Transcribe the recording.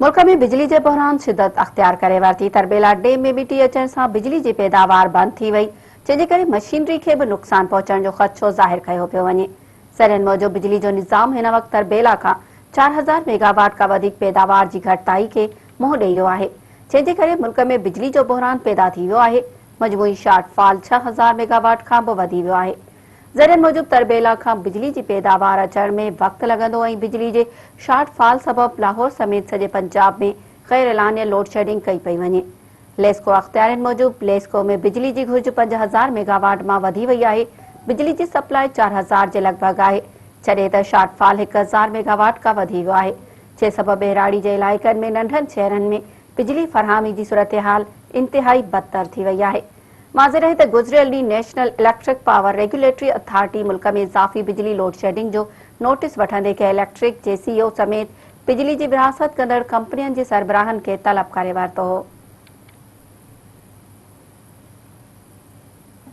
ملڪ ۾ بجلي جي بحران شدت اختيار ڪري ورتي، تربيلا ڊيم ۾ مٽي اچڻ سان بجلي جي پيداوار بند ٿي وئي، جنهن جي ڪري مشينري کي به نقصان پهچڻ جو خدشو ظاهر ڪيو پيو وڃي. ذريعن موجب بجلي جو نظام هن وقت تربيلا کان 4000 ميگاواٽ کان وڌيڪ پيداوار جي گهٽتائي کي منهن ڏئي رهيو آهي، جنهن جي ڪري ملڪ ۾ بجلي جو بحران پيدا ٿي ويو آهي، مجموعي شارٽ فال 6000 ميگاواٽ کان به وڌي ويو آهي. ذريعن موجب تربيلا کان بجلي جي پيداوار اچڻ ۾ وقت لڳندو ۽ بجلي جي شارٽ فال سبب لاهور سميت سڄي پنجاب ۾ غير اعلانيه لوڊشيڊنگ ڪئي پئي وڃي. ليسڪو اختيارين موجب ليسڪو ۾ بجلي جي گهرج 5000 ميگاواٽ مان وڌي وئي آهي، بجلي جي سپلاء 4000 جي لڳ ڀڳ آهي، جڏهن ته شارٽ فال 1000 ميگاواٽ کان وڌي ويو آهي، جنهن سبب ٻهراڙي جي علائقن ۾ ننڍن شهرن ۾ بجلي فراهمي جي صورتحال انتهائي بدتر ٿي وئي آهي. واضح رهي ته گذريل ڏينهن national electric power regulatory authority ملڪ ۾ اضافي بجلي لوڊشيڊنگ جو نوٽيس وٺندي ڪي اليڪٽرڪ جي سي او سميت بجلي جي ورهاست ڪندڙ ڪمپنين جي سربراهن کي طلب ڪري ورتو هو.